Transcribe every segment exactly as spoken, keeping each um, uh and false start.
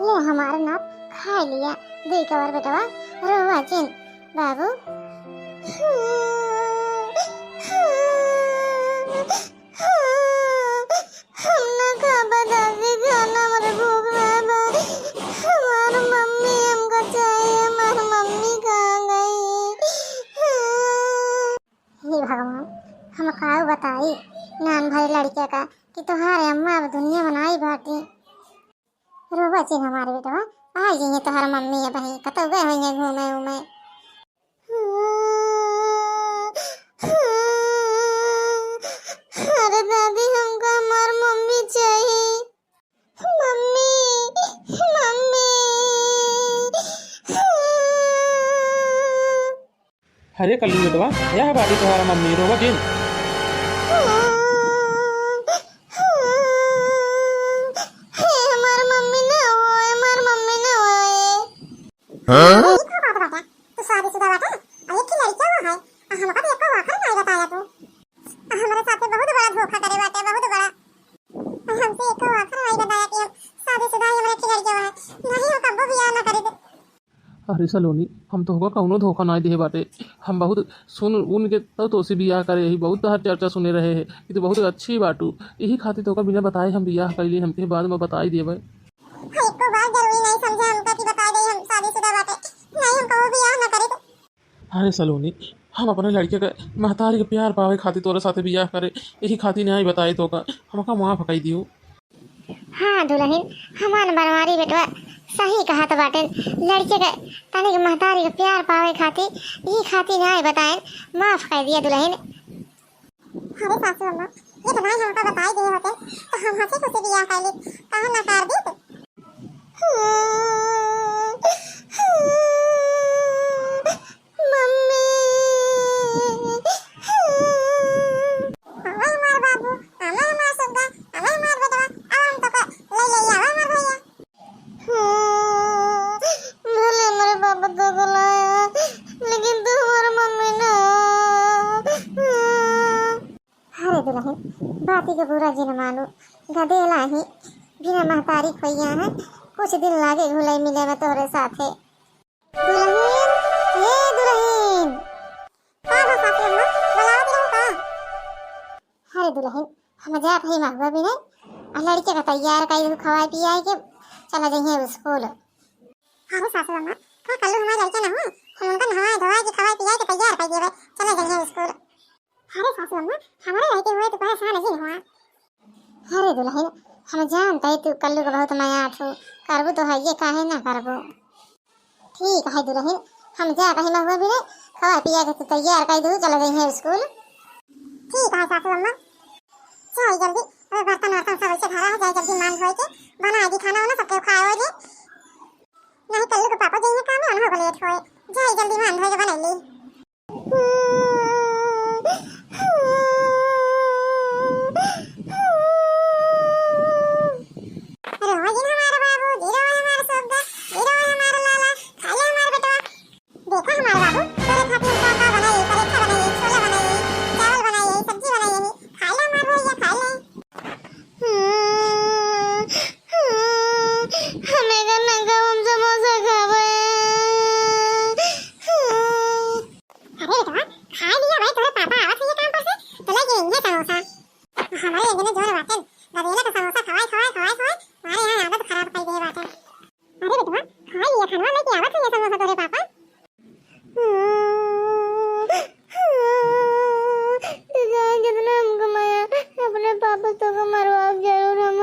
ले हमार नाप खाइ लिया, दुइ कवर बेटवा, रोवा जिन बाबू। हम ना खाबा दादी खाना, हमरे भूख ना बा। हमार मम्मी हमका चाहिए, हमार मम्मी कहाँ गई? हे भगवान, हम काउ बताई नान भरे लड़किया का कि तोहार अम्मा अब दुनिया बनाई बाटी। रोवा जिन हमार बेटवा, आ जइहे तोहार मम्मी अबहीं, कतौ गए होइहे घूमे उमे। अरे दादी, हमका हमार मम्मी चाहिए। मम्मी, मम्मी। अरे कल्लू बेटवा, यह बाटी तोहार मम्मी, रोवा जिन। हे, हमार मम्मी ना होए, हमार मम्मी ना होए। हाँ? ई का बात बाटे? तू शादीशुदा बाटे? आ एक ही लड़किया वो है। आ हमका तो एको आखर नाई बताया तू। आ हमरे साथे बहुत बड़ा धोखा करे बाटे, बहुत बड़ा। आ हमसे एको आखर नाई बताया कि हम शादीशुदा है, हमरे एक ही लड़किया वो है। नहीं, हम कब्बो बियाह ना करे दे। अरे सलोनी, हम तोहका कौनो धोखा नाई दिहे बाटे। हम बहुत सुन उन के तब तोसे बियाह करे ही, बहुत तोहार चर्चा सुने रहे हैं कि तू बहुत अच्छी बाटू। यही खातिर तोहका बिना बताए हम बियाह कैली, हम तोहे बाद में बताई देबे। हाँ, एको बार जरूरी नहीं समझे हमका कि बता दे हम शादीशुदा बाटे। नहीं, हम कबो बियाह ना करे तो। अरे सलोनी, हम अपने लड़के के महतारी के प्यार पावे खातिर तोरे साथे बियाह करे, यही खातिर नहीं बताए तोहका, हमका माफ कई दियो। हाँ दुलहिन, हमार बनवारी बेटवा सही कहत बाटेन। लड़के के तनिक महतारी के प्यार पावे खातिर, ई खातिर नाय बताएन, माफ कर दिया दुलहिन। अरे सासू अम्मा, ये तो नाय हमका बताई दिए होते, तो हम हंसी खुशी बियाह कर लेत, काहे नकार देत? मम्मी। आवा हमार बाबू, आवा हमार सुग्गा, आवा हमार बेटवा, आवा हम तोका ले ले आवा हमार भैया। भले हमरे पापा तोका लाया, लेकिन तू हमार मम्मी ना। अरे दुलहिन, बाती के बुरा जिन मानू, गदेला ही बिना महतारी खोइया है, कुछ दिन लागे घुलाई मिले में तोहरे साथे। दुलहिन, ए दुलहिन। का हो सासू अम्मा, बुलावत रहू का? अरे दुलहिन, हम जात हई महुआ बिने, आ लड़के का तैयार कई दू, खवाए पियाए के चला जइहे स्कूल। अरे सासू अम्मा, का कल्लू हमार लड़के ना हो? हम उनका नहवाए धोवाए के खवाए पियाए के तैयार कई देबे, चला जइहे स्कूल। अरे सासू अम्मा, हमारे रहते हुए तू परेशान नहीं हुआ। अरे दुलहिन, हम जानत हई तू कल्लू के बहुत मयात हो, करबू तो हइये, काहे ना करबू। ठीक है दुलहिन, हम जात हई महुआ बिने, खवा पिया के तू तैयार कई दू, चला जइहे स्कूल। ठीक है सासू अम्मा, जाई जल्दी, अबे बर्तन वर्तन सब ऐसे धरा है, जाई जल्दी मान धोए के बनाए दी खाना वाना, सबके खाए होए दे। नहीं कल्लू के पापा जइहे काम में, उन्हों को लेट होए, जाई जल्दी मान धोए के बनाई ली। रोए जिन हमार बाबू, जी रोए हमार सुग्गा, जी रोए हमार लाला, खा ले हमार बेटवा। देखा हमार बाबू, तोरे खातिर हम का का बनाई, परेठा बनाई, छोला बनाई, चावल बनाई, सब्जी बनाई, खा ले हमार भैया, खा ले। हमें का ना खाओ, हम समोसा खावे। अरे बेटवा, खाए लिया भाई, तोरे पापा आवत है ये काम पर से, तो ले ये समोसा। हमारे एक दिन जोर बाटन, गदेला का समोसा खवाए, खवाए, खवाए, खवाए, हमारे यहाँ आदत खराब कर दिए बाटन। अरे बेटवा, खाए लिया खानवा, लेके आवत है ये समोसा तोरे पापा। तू जान जितना हमको माया, अपने पापा तो को मरवा जरूर हम।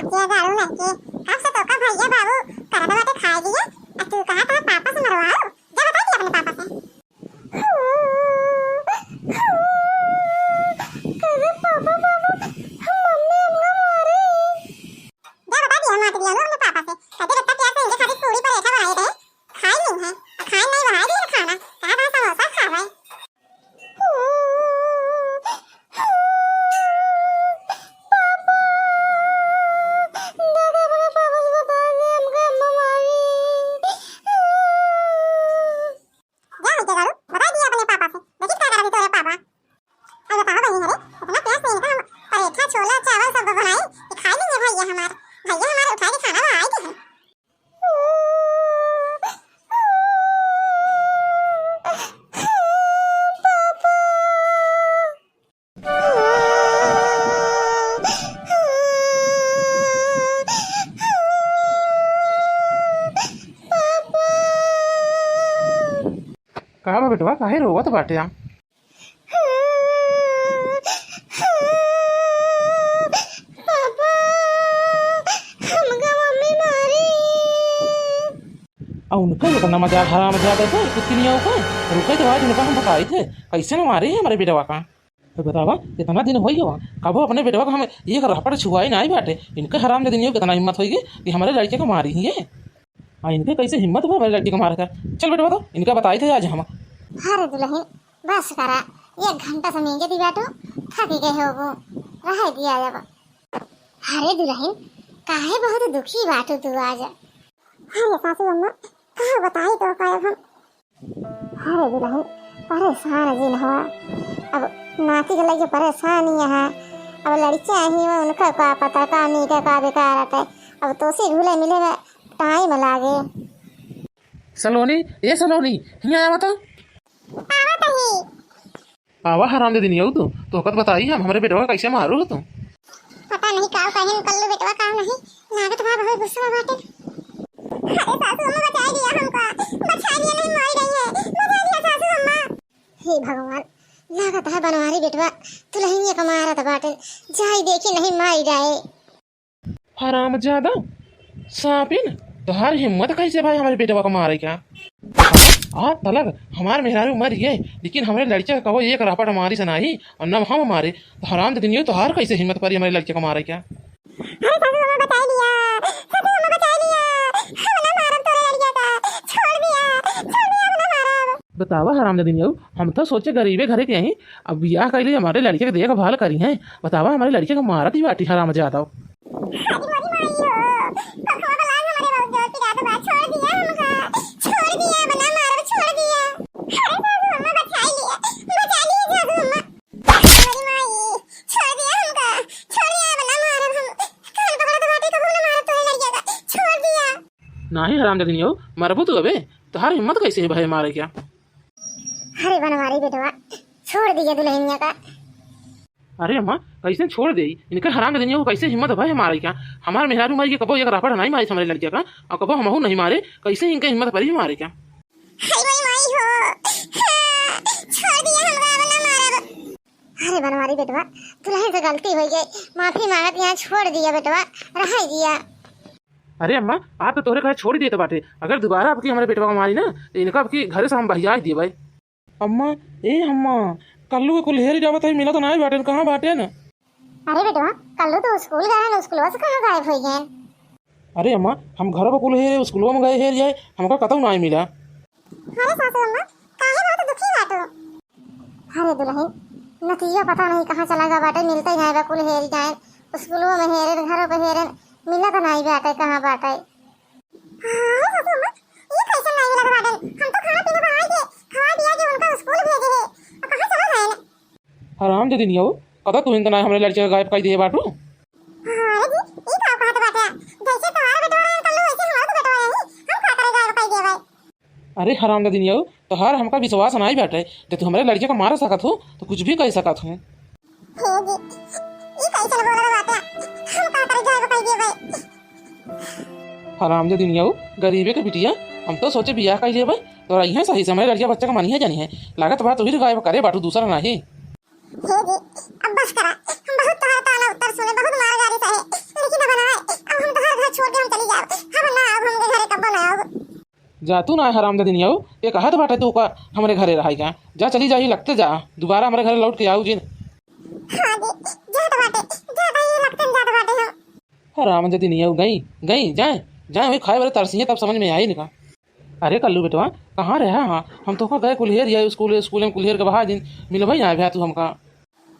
ये गाड़ू लड़के, कब से तोका भैया बाबू करत बाटे खाए दिया, आ तू कहा था पापा से मरवाओ, जा बताई दिया अपने पापा से। अरे पापा, बाबू, मम्मी हमका मारे। जा बता दिया मार दिया लोग अपने पापा से, कहते कितना प्यार से इनके खातिर पूरी पराठा बनाए थे, खाए नहीं है, खाए नहीं बनाए दिए खाना, कहा था समोसा खा रहे। पापा, दादा अपने पापा से बता दे, हमका अम्मा मारी। हमार भैया हमारे उठा के खाना बनाए के है। का बा बेटवा, काहे रोवत बाटे आ? पापा, हमका मम्मी मारी। आ उनका इतना मजाल हरामजादा थे, कुत्ती नहीं हो का? रुके तो आज उनका हम बताई थे, कैसे न मारे हैं हमारे बेटवा का। तो बतावा, कितना दिन होई गवा, कबो अपने बेटवा का हम एक रहपट छुआई नाई बाटे। इनके हरामजादनियों कितना हिम्मत होई गई कि हमारे लड़के को मारी ही है। आ इनके कैसे हिम्मत हुआ हमारे लड़के को मारे का? चल बेटवा, तो इनका बताई थे आज हम। अरे दुलहिन, बस करा, एक घंटा से नींगे दी बाटू, थक गए हो वो, रह दिया अब। अरे दुलहिन, काहे बहुत दुखी बाटू तू आज? अरे सासू अम्मा, का बताई तो का अब हम। अरे दुलहिन, परेशान जिन हो। अब नाती के लगे परेशान ही है। अब लड़के आई हुए, उनका का पता का नीक है, का बेकार है। अब तोसे घुले मिले में टाइम लागे। सलोनी, ए सलोनी, हियाँ आवा तो। आवत ही। आवा हरामजादिनिया तू, तोहका त बताई हम, हमरे बेटवा का कैसे मारू हो तू। पता नहीं का कहिन कल्लू बेटवा का नहीं, लागत बा बहुत गुस्सा में बाटे। अरे सासू अम्मा बचाई दिया हमका, बचाई दिया नहीं मारी गई है, बचाई दिया सासू अम्मा। हे भगवान, लागत है बनवारी बेटवा दुलहिनिया का मारत बाटे, जाई देखी नहीं मारी जाए। हरामजादा, साँपिन, तोहार हिम्मत कैसे भाई हमारे बेटवा को मारे क्या? आज तलक हमार मेहरारू मर गए, लेकिन हमरे लड़के का कबो एक रापट मारी से नाही, और न हम मारे। तो हरामजादिनियो, तोहार कैसे हिम्मत परी हमारे लड़के को मारे क्या? अरे सासू अम्मा बचाई लिया, सासू अम्मा बचाई लिया, हम ना मारब तोरे लड़के का, छोड़ दिया, छोड़ दिया, हम ना मारब। बतावा हरामजादिनियो, हम तो सोचे गरीबे घरे के हई, अब बियाह कइले हमारे लड़के के देखभाल करी हैं। बतावा, हमारे लड़के को मारत ही बाटी हरामजादा। अरे मोरी माई हो, पखवा वाला हमारे बहुत जोर पिरात बा, छोड़ दिया हमका, छोड़ दिया, अब ना मारब, छोड़ दिया। अरे सासू अम्मा बचाई लिया, बचा लिया सासू अम्मा। अरे मोरी माई, छोड़ दिया हमका, छोड़ दिया, अब ना मारब हम। कान पकड़ा तो बाटे, कबो ना मारब तोरे लड़किया का, छोड़ दिया। नाही हरामजादिनियो, मरबू तू अबे, तोहार हिम्मत कैसे है भाई मारे क्या? अरे बनवारी बेटवा, छोड़ दिया दुलहिनिया का। अरे अम्मा, कैसे छोड़ देई? इनके हरामजादिनिया को कैसे हिम्मत भय मारे क्या? हमार मेहरारू मारी के कबो एक रापट नहीं मारी हमरे लड़किया का, और कबो हमहू नहीं मारे, कैसे इनके हिम्मत भरी मारे क्या? हाय मोरी माई हो, हाँ, छोड़ दिया हमका, अब ना मारब। अरे बनवारी बेटवा, दुलहिन से गलती हो गई, माफी मांगत यहाँ छोड़ दिया बेटवा, रहाई दिया। अरे अम्मा, आप तो तोहरे कहे छोड़ देते बाटे, अगर दोबारा आपकी हमारे बेटवा को मारी ना, तो इनका आपकी घरे से हम बहिया ही देबै। अम्मा, ए अम्मा, कल्लू के कुल हेर जावत है, मिला तो नाई बाटेन, कहाँ बाटेन? अरे बेटवा, कल्लू तो स्कूल गए हैं, स्कूलवा से कहाँ गायब हो गए? अरे अम्मा, हम घरों को कुल हेरे, स्कूलवा में गए हेर जाए, हमका कतौ नाई मिला। अरे सासू अम्मा, काहे बहुत दुखी बाटू? अरे दुलहिन, नतिया पता नहीं कहाँ चला गया बाटे, मिलते ही नाई बा, कुल हेर जाए, स्कूलवा में हेरे, घरों पे हेरे, मिला तो नाई बाटे, कहाँ बाटे? हाँ, अरे सासू अम्मा, ये कैसे नाई मिला बाटे? हम तो खाना पीना बनाए के, खवा दिया के उनका स्कूल भेजे है, और कहाँ चला गए? हरामजादिनिया, कदा तू इनका नाई हमरे लड़के का गायब कर दिए बाटू? हाँ, अरे जी, ई का कहत बाटे? जैसे तोहार बेटवा रहन कल्लू, वैसे हमार तो बेटवा रही। हम का करे गायब कर दिए भाई? अरे हरामजादिनिया, तोहार हमका विश्वास नाई बाटे। जब तू हमरे लड़के का मार सकत हो, तो कुछ भी कर सकत हो। हे जी, ई कैसे बोलत बाटे? हम का करे गायब कर दिए भाई? हरामजादिनिया, गरीबे के बिटिया, हम तो सोचे बियाह कर लेबै, तोरा यहाँ सही से हमरे लड़किया बच्चा का मानिहे जानिहे। लागत बा तू ही गायब करे बाटू, दूसरा नाही। हे जी, अब बस करा, हम बहुत तोहार ताना उत्तर सुने, बहुत मार गारी सहे, लेकिन अब ना, अब हम तोहार घर छोड़ के हम चली जाब, हम ना अब हमके घरे कब्बो ना आउब। जा तू ना हरामजादिनिया, ये कहत बाटे तू का हमरे घरे रहाई का? जा चली जा, ही लगते जा, दोबारा हमरे घरे लौट के आऊ जिन। हाँ जी, जात बाटे, जात ये लगते जात बाटे हम। हरामजादिनिया गई, गई, जाए, जाए, वही खाए वाले तरसिए तब समझ में आई इनका। अरे कल्लू बेटवा, कहाँ रहा? हाँ, हम तोहका गए कुल्हेर या स्कूल, स्कूल में कुल्हेर के बहा दिन मिलबे ना भैया तू हमका।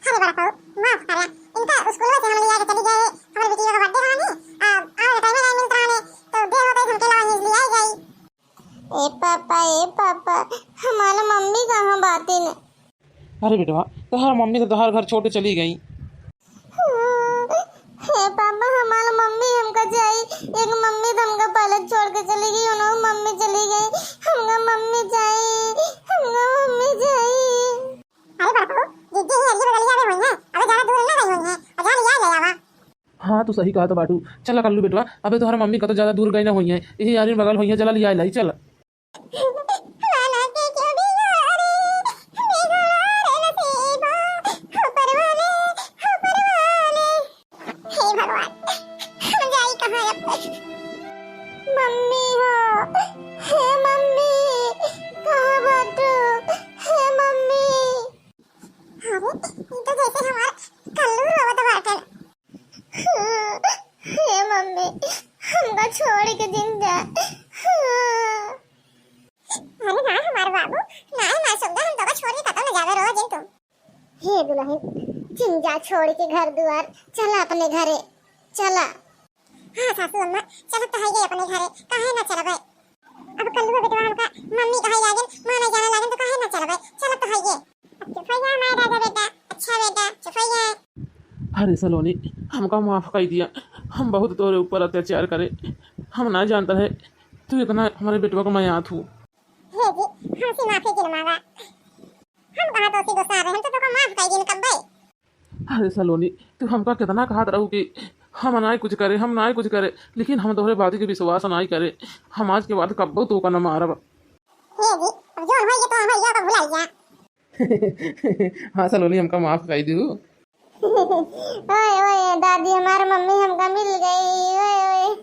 अरे बड़का, माफ करा, इनका स्कूल से हम लिया के चली गए, हमारे बिटिया का बर्थडे रहा ने, आ, आ टाइम में नहीं मिलता रहा ने, तो देर होते हमके लावा नहीं लिया गई। ए पापा, ए पापा, हमारा मम्मी कहाँ बातिन? अरे बेटवा, तोहार मम्मी तो तोहार घर छोड़ के चली गई। हे पापा, हमार मम्मी हाँ, तू सही कहत बाटू। चला कल्लू बेटवा, अबे तोहर मम्मी कतो ज्यादा दूर गई ना होइहैं, यही आरी बगल होइहैं, चला लिया लाई, चल। वाला के क्यों बिगाड़े, बिगाड़े नसीबा, ऊपर वाले, ऊपर वाले। हे भगवान, हम जाई कहाँ अब? मम्मी हो, हे मम्मी, कहाँ बाटू? हे मम्मी। अरे, ई तो जैसे हमार कल्लू रोवत बाटन। हे मम्मी, हमका छोड़ के जिन जा। अरे ना हमार बाबू, ना हमार सुग्गा, हम तोका छोड़ के कतौ न जाबे, रो जिन तू। हे दुलहिन, जिन जा छोड़ के घर दुआर, चला अपने घरे, चला। हाँ सासू अम्मा, चलत तो हइये अपने घरे, काहे ना चलबे? अब कल्लू बेटवा हमका मम्मी कहे लागेन, माने जाने लागेन, तो काहे ना चलबे? चलत तो हइये। अब चुप हो जा हमार राजा बेटा, अच्छा बेटा, चुप हो जा। अरे सलोनी, हमका माफ कइ दिया, हम बहुत तोरे ऊपर अत्याचार करे, हम ना जानत रहे तू इतना हमरे बेटवा को मयात हू। हे जी, हमसे माफी गिन मांगा, हम कहाँ तोसे गुस्सा रहे, हम तो तोका माफ कइ दिन कब्बे। अरे सलोनी, तू हमका कितना कहत रहू कि हम नाई कुछ करे, हम नाई कुछ करे, लेकिन हम तोहरे बात के विश्वास नाई करे। हम आज के बाद कब्बो तोका न मारब। हे जी, अब जौन होई, ये तो होई, ये तो भुलाई जा। हाँ सलोनी, हमका माफ कइ दिहू। ओए, ओए, दादी, हमार मम्मी हमका मिल गई। ओए, ओए।